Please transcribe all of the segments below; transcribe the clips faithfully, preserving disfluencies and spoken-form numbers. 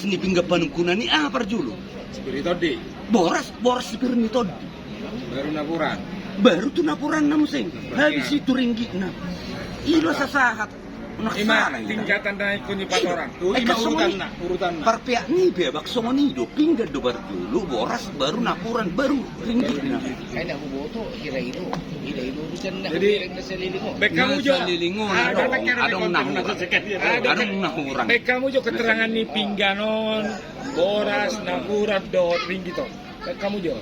Ni pinggan panungkunan i aha parjolo? Sipir ni tondi. Boras, boras sipir ni tondi. Baru napuran. Baru tu napuran na muse. Habis i tu ringgitna. I do sasahat. Ima tingkatan na ingkon dipatorang. Ima urutanna, urutanna. Parpeak ni pe abang songon i do, pinggan do parjolo, boras, baru napuran, baru ringgitna. Jadi, baen hamu jo. Adong na hurang. Baen hamu jo keterangan ni pinggan on, boras, napuran dohot ringgit on. Baen hamu jo.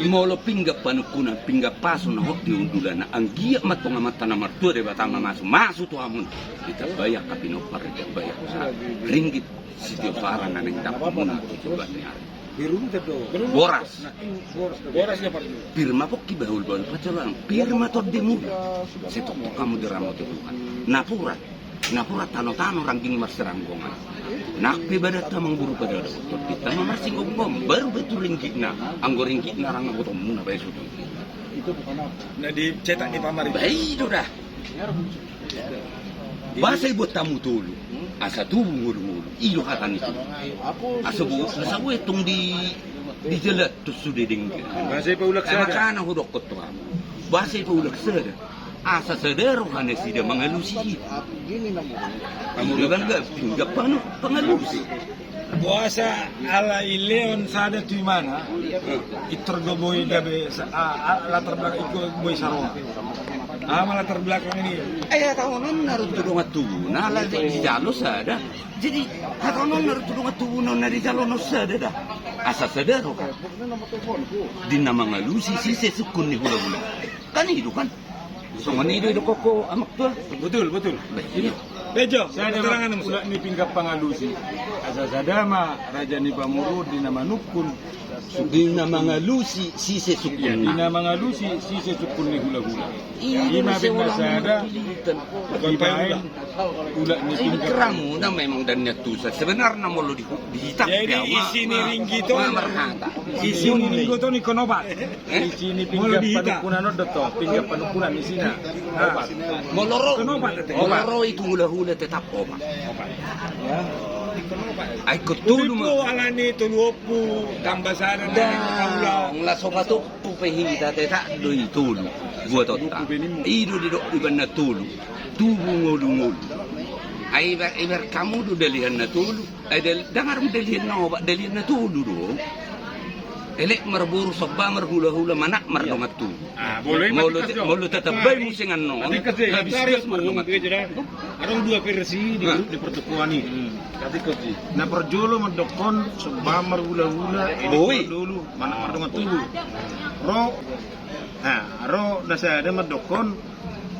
Molo pinggan panungkunan, pinggan pasu na hot di hundulanna, anggiat ma tong Amanta na martua Debata mamasu-masu tu hamu. Ditambai angka pinompar, ditambai angka ringgit sitio sara na naeng dapotmuna tu joloan ni ari. Boras. Boras. Pir ma pongki bahul-bahul panjaloan, pir ma tondimuna. Sai tongtong hamu diramoti Tuhan. Napuran. Napuran tano-tano rangging marsiranggongan. Nang pe badanta manguru pada dohot tondinta ma marsinggomgom, baru pe tu ringgitna. Anggo ringgitna rang na botomuna bae sude. Na dicetak ni pamarintah. Ba i do da. Boasa ibuat hamu tolu? Asa tubu ngolu-ngolu. I do hata ni tubu. Asa bo, asa bo etong di, di jalan tu sude dengke. Boasa ipaulak sada? Makana hudokkon tu hamu. Boasa ipaulak sada? Asa sada roha nasida mangalusi i. I do pinggan, pinggan panu, pangalusi. Boasa ala ilehon sada tu imana, intor do boi gabe sa-, a, a, latar belakang ingkon boi saroha. Aha ma latar belakang ni? Eh, hatahonon na ro tu dongan tubuna, ala di, dijalo sada. Jadi, hatahonon na ro tu dongan tubuna, na dijalo na sada da. Asa sada roha. Di na mangalusi sise sungkun ni hula-hula. Kan i do kan? Songon i do, i do koko, Amang Tua. Betul, betul. Baik, iya. Bejo, keterangan, Amang. Ulak ni pinggan pangalusi. Asa sada ma raja ni pamoruon di na manungkun. Di na mangalusi sise sungkun. Iya, di na mangalusi sise sungkun ni hula-hula. Iya, ima benda sada. Dibaen. Ulak ni pinggan. Ingkon ramuna memang dan nian tusa. Sebenarna molo di, di hita. Jadi isi ni ringgit on. Marhata. Isi ni ringgit on ingkon opat. Eh? Isi ni pinggan panungkunan on do tong, pinggan panungkunan isina. Opat. Molo ro, ingkon opat, molo ro i tu hula-hula tetap opat. Opat. Ya. Ai ingkon tolu ma. Tolu ompu, alani tolu ompu, tamba sada na hula. Laos opat ompu pe hita tetap do i tolu. Buat otak. I do didok ibaen na tolu. Tubu ngolu-ngolu. Ai ibaen, ibaen hamu do dalihan na tolu. Ai dal-, ndang adong dalihan na opat, dalihan na tolu do. Elek marboru, somba marhula-hula, manat mardongan tubu. Ah, molo i molo te-, molo tatambai muse annon, habis gas mardongan tubu. Adong dua versi di, di pertokoan i. Na parjolo mandokkon somba marhula-hula, elek marboru, manat mardongan tubu. Ro, ah, ro na sada mandokkon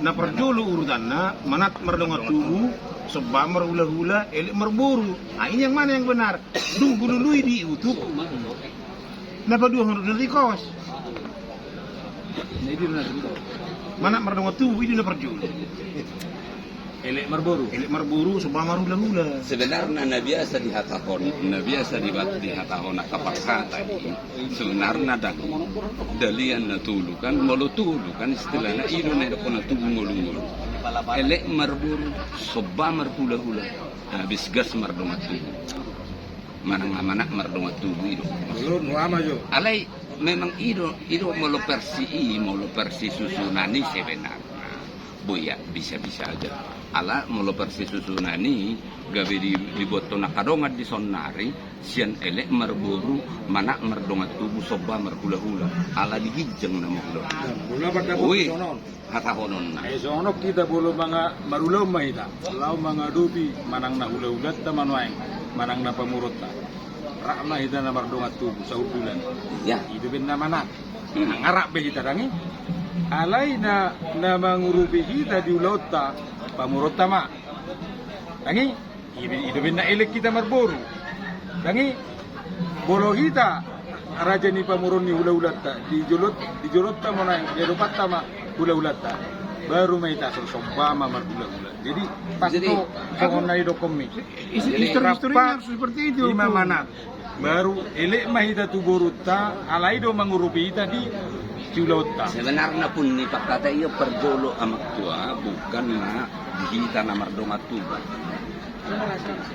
Na parjolo urutanna, manat mardongan tubu, somba marhula-hula, elek marboru. Ah, ini yang mana yang benar? Dung hulului di YouTube. Na paduahon do na di kos. Manat mardongan tubu, i do na parjolo. Elek marboru. Elek marboru, somba marhula-hula. Sebenarna na biasa dihatahon, na biasa dibat-, dihatahon angka parhata i. Sebenarna ndang. Dalihan na tolu kan, molo tolu kan istilahna i do na didokkon na tubu ngolu-ngolu. Elek marboru, somba marhula-hula, habis gas mardongan tubu. Manang manat mardongan tubu i do. Alai memang i do, i do molo versi i, molo versi susunan i sebenarna. Boi, ya, bisa-bisa aja. Ala molo versi susunan i, gabe di, diboto na angka dongan di saonnari, sian elek marboru, manat mardongan tubu, somba marhula-hula. Ala di ginjang nama hula-hula. Ui, hatahononna. Eh, songon on hita molo manga-, marulaon ma hita. Laho mangadopi manang na hula-hulanta ma nuaeng, manang na pamoruonta. Rap ma hita na mardongan tubu, sahundulan. Iya. I do baen na manat. Nang arap be hita ndang i. Alai na, na mangurupi hita di ulaonta, pamoruonta ma. Ndang i, i do baen na elek hita marboru. Ndang i, molo hita raja ni pamoruon ni hula-hulanta, di jolot-, di jolonta ma nuaeng, di adopanta ma hula-hulanta. Baru ma hita so-, somba ma marhula-hula. Jadi, pas do songon na didokkonmi. Jadi, histori-historinya harus seperti itu. Ima manat. Baru elek ma hita tu borunta, alai do mangurupi hita di, di ulaonta. Sebenarna pun ni parhata i parjolo Amang Tua, bukan na di hita na mardongan tubu.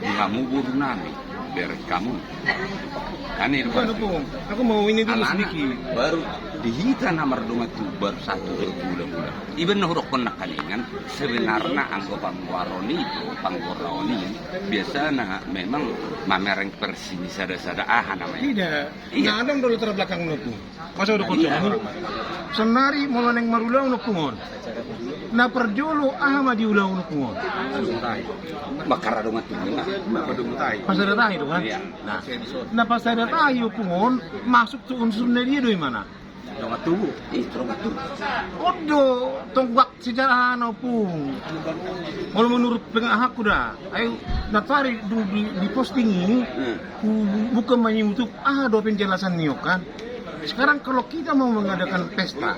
Di hamu boru nami. Berek kamu. Kan itu. Bukan, Ompung. Aku mau ini dulu sedikit. Baru di hita na mardongan tubu baru satu dua bulan-bulan. Iba na hudokkon nangkaningan, sebenarna anggo panggoraon i, panggoraon i, biasana memang mamereng persini sada-sada aha namanya. Tidak. Iya. Nah, adong do latar belakang, Ompung. Masa udah kocok. Saonnari molo naeng marulaon, Ompung, on, na parjolo aha ma diulaon, Ompung, on? Bakar dongan tubu. Pasada tahi do kan? Iya. Nah, na pasada tahi, Ompung, on, masuk tu unsur na dia do imana? Dongan tubu. Ih, dongan tubu. On do tonggak sejarahna, Ompung. Molo menurut pengahaku da, ai, na tadi di, di, di posting i, hmm, ku buka ma YouTube, aha do penjelasan ni on kan. Sekarang kalau kita mau mengadakan pesta,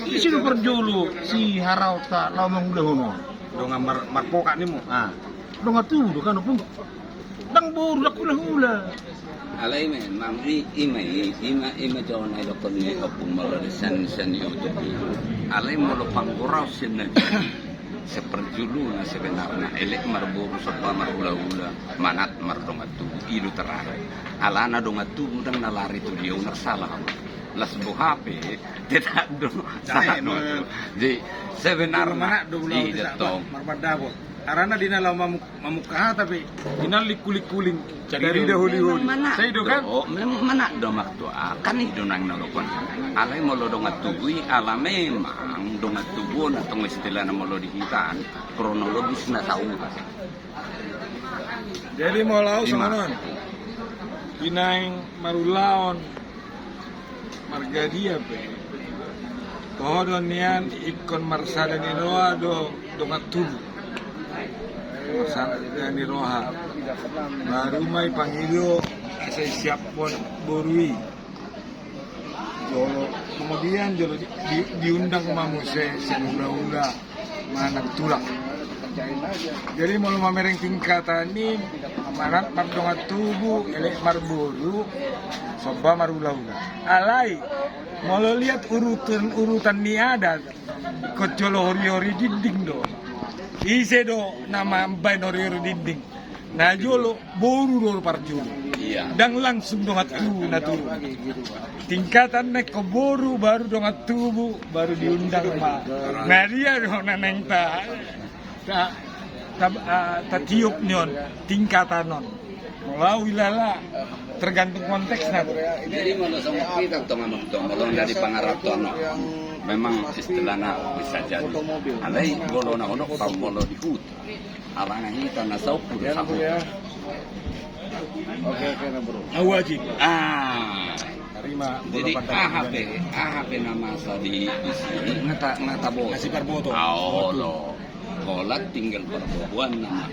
ise do parjolo siharaonta laho mangulahon on? Dongan mar-, marpokak ninmu. Ah, dongan tubu do kan, Ompung. Ndang boru, ndang hulahula. Alai memang i, ima i, ima, ima jo na didokkon ni Ompung molo di sian, sian YouTube i. Alai molo panggoraon sian na, saparjolo na sebenarna elek marboru, somba marhulahula, manat mardongan tubu, i do terakhir. Alana dongan tubu ndang na lari tu dia, unang salah. Las boha pe, tetap do. Jadi sebenarna manat do, i do tong. Harana di na laho mamuk-, mamungka hata pe, di na lingkuling-kuling, cari lidah holi-holi. Sai do kan? Memang manat do, manat do, martua. Kan i do nang na dokkon. Alai molo dongan tubu i, ala memang dongan tubu on, antong istilahna molo di hita an, kronologisna saut. Jadi molo au songon on, di naeng marulaon marga dia pe, toho do nian ingkon marsada ni roha do dongan tubu. Marsada ni roha. Baru ma ipangido asa isiaphon boru i. Jolo, kemudian jolo di, di, diundang ma muse sian hula-hula manang tulang. Jadi molo mamereng tingkatan i, manat mardongan tubu, elek marboru, somba marhula-hula. Alai molo lihat urutan, urutan ni adat, ingkon jolo hori-hori dinding do. Ise do na mambaen hori-hori dinding? Na jolo boru do parjolo. Iya. Ndang langsung dongan tubu na turun. Tingkatan na ingkon boru, baru dongan tubu, baru diundang ma. Na dia do na naeng ta, ta, ta, ah, tatiop ni on, tingkatan on. Molo au ilala, tergantung konteksna do. Jadi molo songon hita tong, Amang, tong, molo na di pangarantoan on, memang istilahna bisa jadi. Alai molo na, ono pa molo di huta. Alana hita na saukur, saukur. Oke, oke, na, Bro. Au wajib. Ah. Jadi aha pe, aha pe na masa di, di sini, nga ta, nga taboto. Nga siparboto. Ah, olo. Holan tinggal parboruon nama.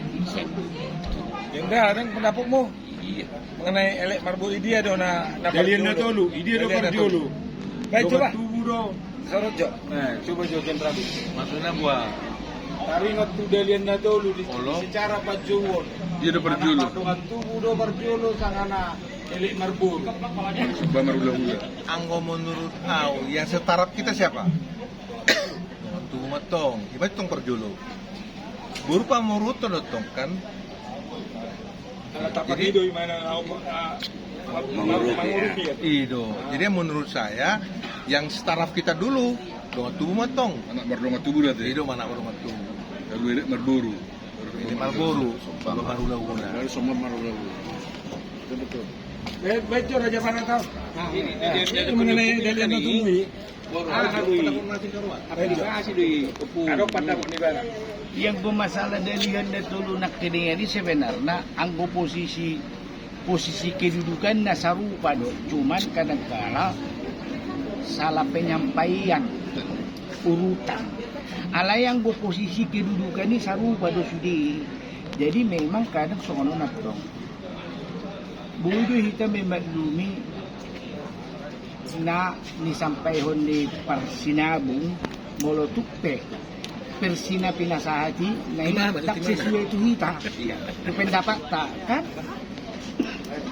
Yang dah, ada pendapatmu? Iya. Mengenai elek marboru, idia do na, na dalihan na tolu, idia do parjolo. Baik, coba. Tubu do. Sorot jo. Eh, coba jo, Jenderal. Maksudna boha? Taringot tu dalihan na tolu di, secara panjouon. Dia do parjolo. Dongan tubu do parjolo, sanga na elek marboru. Somba marhula-hula. Anggo menurut au, yang setaraf kita siapa? Dongan tubu ma tong. Iba tong parjolo. Boru pamoruothon do tong kan. Jadi, mengurupi, ya. I do. Jadi menurut saya, yang setaraf kita dulu, dongan tubu ma tong. Manat mardongan tubu berarti. I do, manat mardongan tubu. Lalu elek marboru. Elek marboru. Somba marhula-hula. Baru somba marhula-hula. Betul, betul. Baik, baik, Raja Panatau. Nah, ini, ini mengenai dalihan na tolu i. Yang bermasalah dalihan na tolu nangkiningan i sebenarna anggo posisi, posisi kedudukanna sarupa do, cuman kadangkala salah penyampaian urutan. Alai anggo posisi kedudukan i sarupa do sude. Jadi memang kadang songon on, Amang. Boi do hita memaklumi na nisampaihon ni parsinabung, molo tung pe versi na pinasahat i, na i ndang sesuai tu hita, tu pendapatta, kan?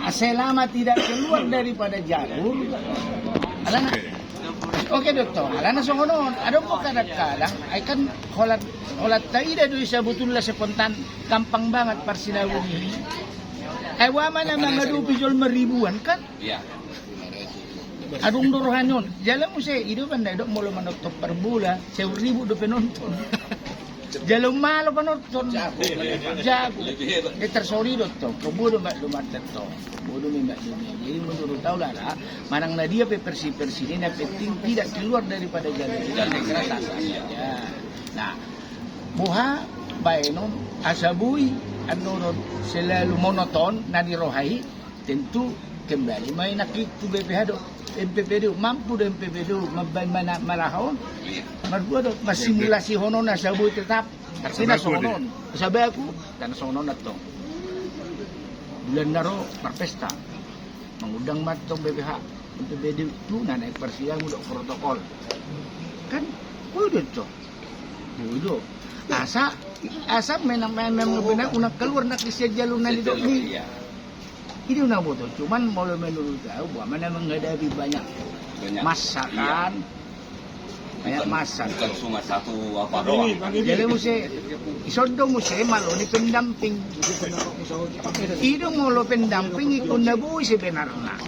Selama tidak keluar daripada jalur, alana, oke do tong, alana songon on, adong do kadang-kadang, ai kan holan, holan taida do i sabotulna spontan, gampang banget parsinabung i. Ai boha ma na mangadopi jolma ribuan kan? Adong do rohana on. Jala muse, i do kan na didok molo manonton parbola, sewu ribu do penonton. Jala umalo penonton. Jago. Jadi tarsori do tong. Kebo do mak do mantap tong. Kebo do memang do. Jadi menurut au lah, manang na dia pe versi-versi ni, na penting tidak keluar daripada jalur. Nah, boha baenon asa boi annon selalu monoton na di roha i. Tentu kembali ma i nangkin tu B P H do, M P P do, mampu do M P P do mambaen mana malaha on. Marbua do, masimulasi honon asa boi tetap. Asa baku. Asa baku, dan songon on tong. Bulan na ro marpesta. Mangundang ma tong B P H. M P P do tu na naeng parsidangan do protokol. Kan, boi do tong. Boi do. Asa, asa memang, memang benar unang keluar nangkin sian jalur na nidok i. I do na boto, cuman molo menurut au, boha ma na menghadapi banyak masa kan. Banyak masa. Bukan cuma satu apa doang. Jadi muse, ison do muse malo ni pendamping. I do molo pendamping ingkon na boi sebenarna.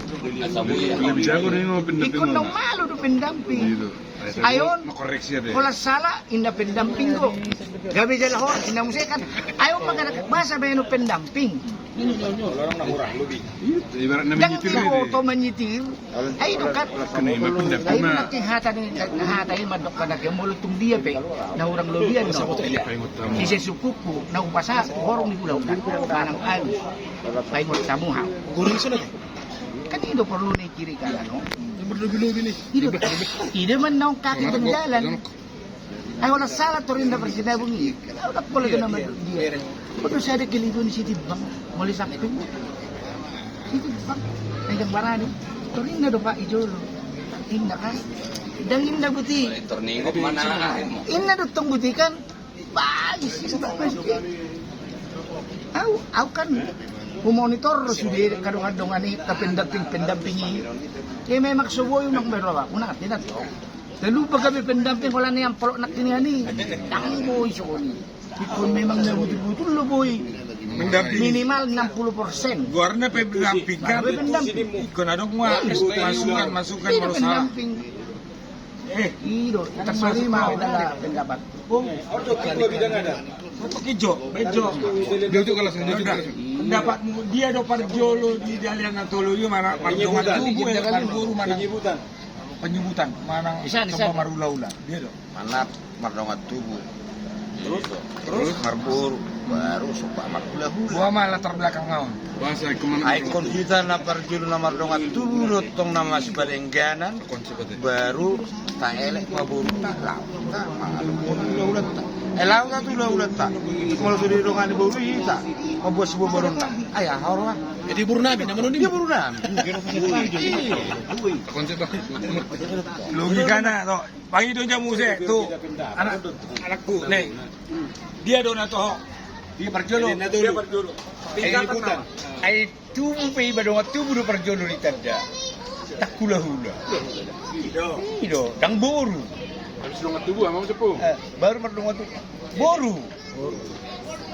Ingkon na malo do pendamping. Ai on, holan sala, inda pendamping do. Gabe jala horas, inda muse kan. Ai on ma kan, boasa baenon pendamping. Ndang iboto manyitir. Ai do kan. Ai do nangkin hata ni, hata i mandok kan, molo tung dia pe na hurang lobian do. Ise sukukku na hupasahat horong ni hulahula. Manang au. Paingot hamu hau. Kan i do porlu ni kiri kanan on. I do. I do manang kaki berjalan. Ai holan sala torinda parsinabung i. Au ndang pola do na mandok dia. Bodo sada keliduan Sitimbang. Molo Samping. Sitimbang. Naeng barani. Torinda do Pak i jolo. Inda kan. Ndang inda buti. Inda do tong buti kan. Bagus. Au, au kan. Humonitor sude kadongan-dongan i, pendamping-pendamping i. Ia memang so boi unang berlaku. Unang artina tong. Talupa gabe pendamping holan i ampolok nangkin i. Ndang boi songon i. Ingkon memang na butul-butul do boi. Minimal enam puluh persen. Goarna pe pendamping kan. Ingkon adong ma masukan, masukan molo sala. Eh, i do, tarima pendapat. Pakijo, bejo. Pendapatmu dia do parjolo di Dalihan Na Tolu i, mana pardongan tubu, eh, parboru mana. Penyebutan, manang somba marhulahula. Dia do. Manat mardongan tubu. Terus? Terus? Marboru. Baru somba marhulahula. Boha ma latar belakang on. Ai ingkon hita na parjolo na mardongan tubu do tong na masipadengganan. Baru taelek ma borunta, laho ta mangalehon hulahulanta. Eh, laho ta tu hulahulanta. Molo sude didongani boru i hita. Mamboan siboan borunta. Ai aha ro ah. Jadi boru nami, nama noni? Dia boru nami. Logikana to. Pangido ja muse tu anak, anakku, ne. Dia do na toho. Dia parjolo. Dia parjolo. Ai tubu pe iba dongan tubu do parjolo ditanda. Ndang hulahula. I do. I do, ndang boru. Habis dongan tubu, ama sepuh. Eh, baru mardongan tubu. Boru.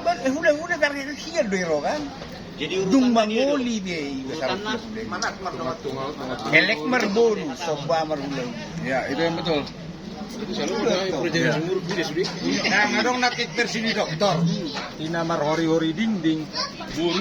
Hulahula tarhira hian do i ro kan. Dung mangoli be iba. Elek marboru, somba marhulahula. Ya, itu yang betul. Nah, adong na klik versi ni doktor. Ina marhori-hori dinding.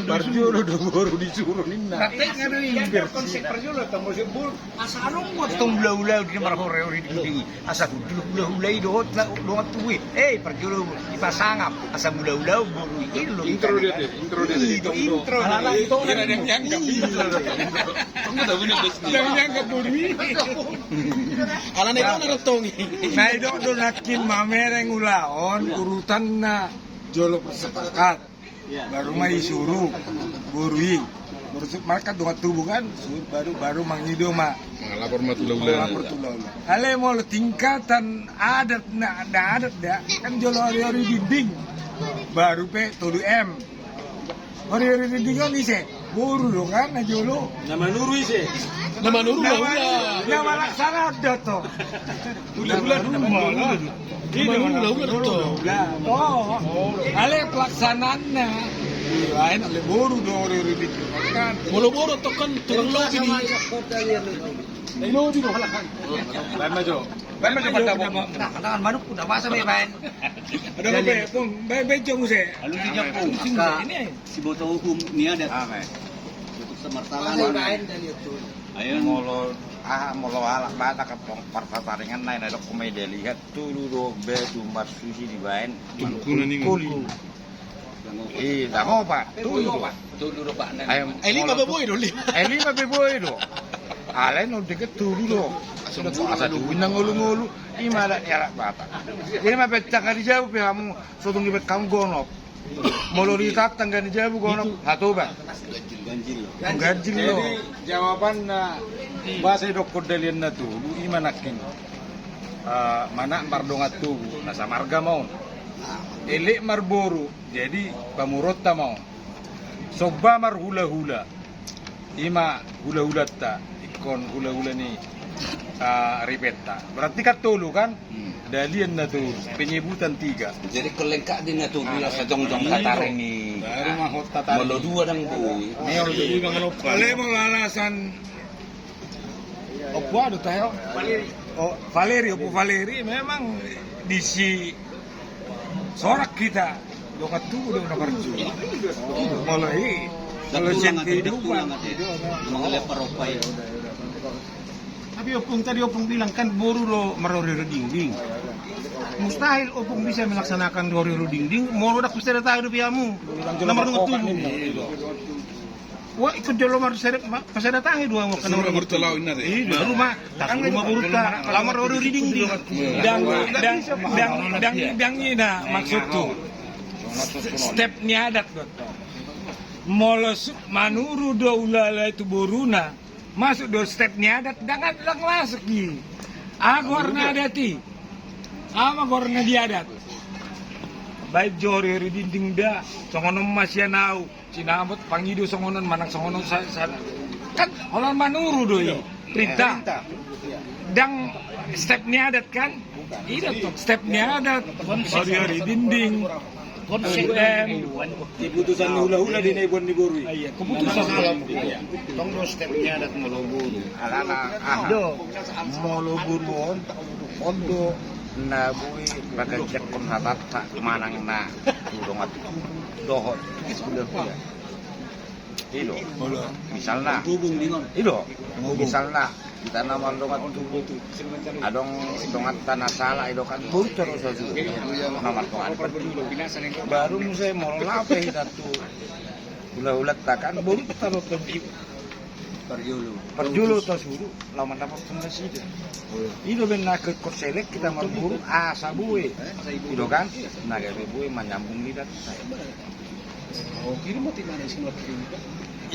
Parjolo do boru disuru ninna. Praktekna do i. Konsep parjolo tong, konsep boru. Asa adong buat tong hulahula di marhori-hori dinding. Asa hundul hulahula i dohot na dongan tubu i. Eh, parjolo dipasangap. Asa hulahula boru i. Intro dia, intro dia. Intro. Alana intro. Ndang dianggap boru i. Alana itu na tong i. Na didok do nangkin mamereng ulaon urutanna jolo bersepakat. Baru ma disuru boru i. Baru mangkat dongan tubu kan, baru, baru mangido ma. Lapor ma tu hulahula. Alai molo tingkatan adat na, na adat da kan jolo hori-hori dinding. Baru pe tolu M. Hori-hori dinding on ise? Boru do kan na jolo. Na manuru ise? Na manuru hulahula. Na malaksana do tong. Hulahula. Hulahula. Hulahula. Alai pelaksanaanna Lain ale boru do ori-ori dikit. Molo boru tong kan tukang lobi di. Lobi do. Baen ma jo. Baen ma jo. Tangan manuk udah masa baen. Ada apa ya? Pung, baen, baen jo muse. Alusi jo, Pung. Ini. Siboto hukum ni adat. Untuk semartalan. Ayo. Molo, ah, molo halak Batak, Pung, partataringan na, na dok kumai dia lihat tolu do batu marsusi dibaen. Tolu kona ni. Koli. Eh, dang opat. Tolu do. Tolu do, Pak. Ayo, eh, lima be boi do, lima. Eh, lima be boi do. Alai na deket tolu do. Asa tolu na ngolu-ngolu. Ima adat ni halak Batak. Jadi ma pencak di jabu pe hamu, so tung dibaen hamu gonop. Molo di tatangga ni jabu gonop, hatoban. Ganjil lo. Ganjil lo. Jadi jawabanna, boasa didokkon dalihan na tolu, ima nangkin. Eh, mana mardongan tubu, na samarga ma on. Elek marboru, jadi pamoruonta ma on. Somba marhula-hula. Ima hula-hulanta, ingkon hula-hula ni, ah, ripenta. Berarti kan tolu kan? Hmm. Dalihan na tolu, penyebutan tiga. Jadi ingkon lengkap di na tolu, ah, asa jongjong tataring i. Baru ma hot tataring. Molo dua dang boi. Meol do. Pale molo alasan Ompu anu tahe, o. Valeri. O, Valeri, Ompu Valeri memang disi sorak hita. Dongan tubu do na parjolo. Molo i, molo sian kehidupan. Tapi Ompung tadi, Ompung bilang kan boru do marori-ori dinding. Mustahil Ompung bisa melaksanakan rori-rori dinding molo dang pasada tahe dope hamu na mardongan tubu. Wah, ikut jolo mar seret, ma-, pasada tahe do hamu. Baru ma, tas rumah burut ka, lamar ori riding di. Dang, dang, dang, dang, dang ina maksudku. Step ni adat do. Molo su-, manuru do hulahula tu boruna, masuk do step ni adat, dang, dang masuk i. Aha goarna adat i? Aha ma goarna di adat? Baen jo ori-ori dinding da, songon on ma sian au. Sinamot, pangido songon on, manang songon on sa-, sa-, kan holan manuru do i. Perintah. Perintah. Dang step ni adat kan? I do tong step ni adat. Ori-ori dinding. Konsep. Keputusan ni hulahula di na iboan ni boru i. Iya, keputusan. Tong do step ni adat molo boru. Alana, aha. Do. Molo boru on, on do na boi pagantiankon hatanta manang na tu dongan tubu dohot tu hulahula. I do. Misalna. I do. Misalna, hita na mardongan tubu, adong donganta na sala, i do kan, borunta do sajuhut. Na mardongan tubu. Baru muse molo lape hita tu hulahulanta kan, borunta do tong i. Parjolo. Parjolo tasudu, laho mandapothon nasida. I do umbahen na ingkon selek hita marboru, asa bue. I do kan, na gabe bue manyambung lidatanta.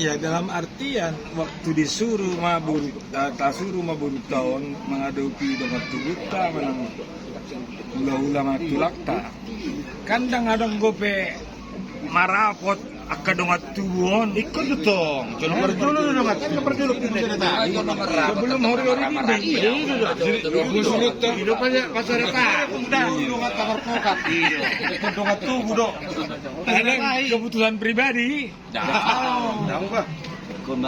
Ya, dalam artian waktu disuruh ma boru, ta-, tasuruh ma borunta on mangadopi dongan tubunta manang hulahula manang tulangta. Kan dang adong dope marapot angka dongan tubu on. Ingkon do tong. Jolo parjolo do dongan tubu. Sebelum hori-hori dinding. I do. Jadi, i do pasada tahe. Dongan tabar pokat. I do. Ingkon dongan tubu do. Keputusan pribadi.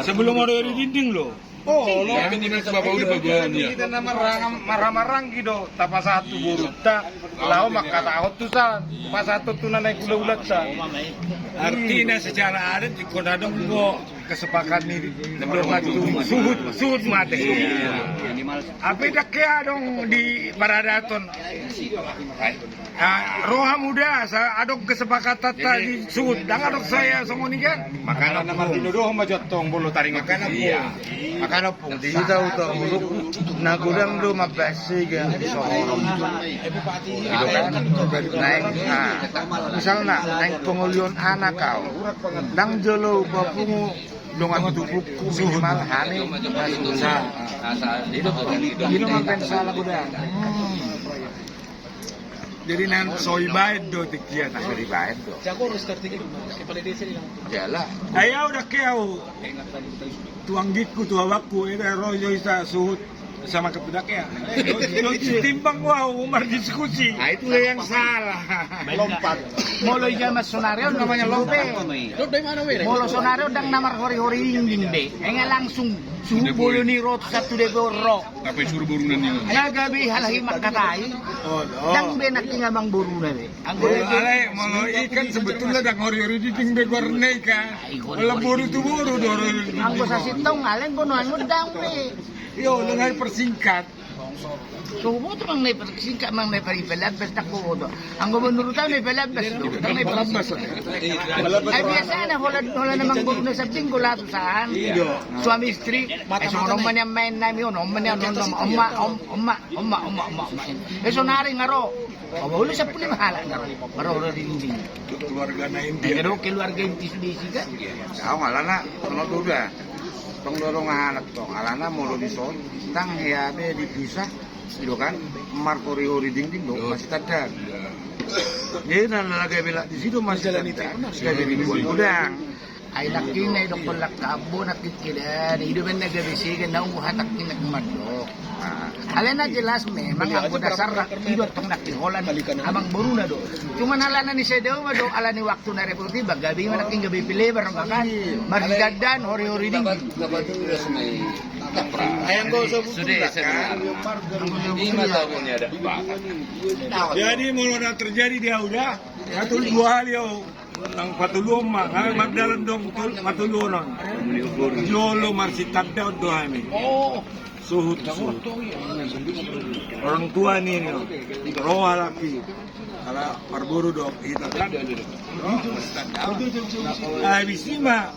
Sebelum hori-hori dinding lo. Oh, lo. Hita na marhamaranggi do tapasahat tu borunta. Laho mangkatahon tu sa, pasahathon tu na naeng hulahulanta. Artina secara adat ingkon adong do kesepakatan ni dongan tubu, suhut, suhut mate. Hape dang hea adong di paradaton. Ah, roha muda, sa adong kesepakatan tadi suhut, dang adong saya songon i kan. Makana na martinodohon ma jo tong molo taringot. Makana Pung, di hita uta uluk na godang do mambahen sega songon on. I do kan. Naeng, ah, misalna naeng pangolion anak au, dang jolo papungu dongan tubungku minimal hami. Nah, i do mambahen sala godang. Jadi naeng so dibaen do tingki i, naeng so dibaen do. Jago harus starting itu, Mas. Kepala desa di Lampung. Iyalah. Ai au dang hea au. Tu anggingku, tu abangku, eda ro jo hita suhut. Sama kebedak ya. Timbang, wah, Umar diskusi. Nah, itu yang salah. Lompat. Molo i jaman sonari on namanya lope. Molo sonari on ndang na marhori-hori dinding be. Nga langsung suhut bolon i ro tu satu debor ro. Apa suruh boruna ni? Nga gabe halak i mangkatai. Ndang be nangkin amang boruna be. Anggo alai molo i kan sebetulna ndang hori-hori dinding be goarna i kan. Molo boru tu boru do hori-hori dinding. Anggo sasintong alai anggo nuaeng ndang be. Iyo, ndang, ai persingkat. So huboto manang na persingkat manang na per-, ipalambas, ndang huboto. Anggo menurut au na ipalambas do, ndang na persingkat. Ai biasana holan, holan amang boru na sambing do laho tu san. Suami istri. Ai songon on ma nian maen nami on, on ma nian on, on ma, on ma, on ma. Ai sonari nga ro. Paboa olo sampulu lima halak nga ro. Marhori-hori dinding. Keluarga na inti. Ai nga do keluarga inti sude isi kan. Au alana songon on do da. Tong do adong anak tong, alana molo dison ndang hea be dipisah. I do kan, marhori-hori dinding do masitandaan. Jadi na lala gabe lak disi do masitandaan. Gabe dibuat godang. Ai nangkin na idokkon lak ambo nangkin keda, i do baen na gabe sega naung huhatangkin nangkin mandok. Alai na jelas memang anggo dasarna i do tong nangkin holan amang boruna do. Cuman alana ni sada ma do, alani waktu na repot i ba gabe i ma nangkin gabe pelebar ma kan. Marsitandaan hori-hori dinding. Jadi molo na terjadi di au da, nga tolu dua hali au. Nang patoluhon ma, nga mardalan dong tol-, patoluhon on. Jolo marsitandaan do hami. Suhut, suhut. Orang tua ni, ni, ro halak i. Ala parboru do hita kan. Habis i ma.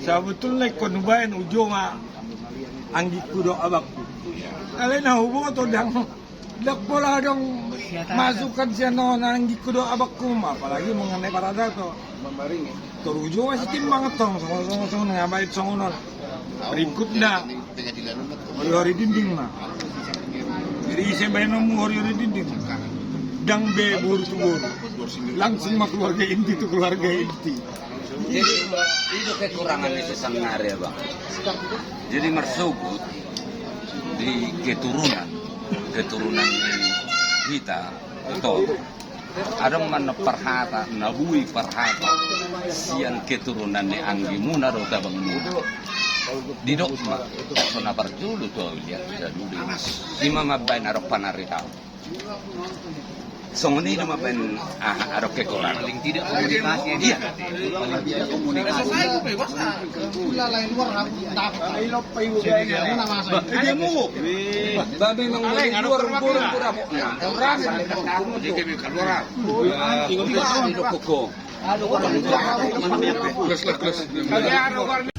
Sabetulna ingkon hubaen uju ma anggingku do abangku. Alai na huboto ndang. Ndang pola adong masukan sian on anggingku do abangku ma, apalagi mengenai paradaton. Toru uju ma sitimbang tong, songon, songon, songon, nga baen songon on. Berikutna, hori-hori dinding ma. Jadi ise baenonmu hori-hori dinding. Ndang be boru tu boru. Langsung ma keluarga inti tu keluarga inti. Jadi, i do kekurangan ni sesangare, Bang. Jadi marsogot di keturunan, keturunan ni hita, betul. Adong ma na parhata, na boi parhata sian keturunan ni anggimuna dohot abangmuna. Didok ma, so na parjolo tu au liat, saduri. I ma mambaen adong panaritaon. Songon i do mambaen, aha, adong kekurangan. Paling tidak komunikasi. Iya. Paling tidak komunikasi. Ba memang dari luar, luar, luar. Nah, keluar. Keluar. Keluar. Keluar.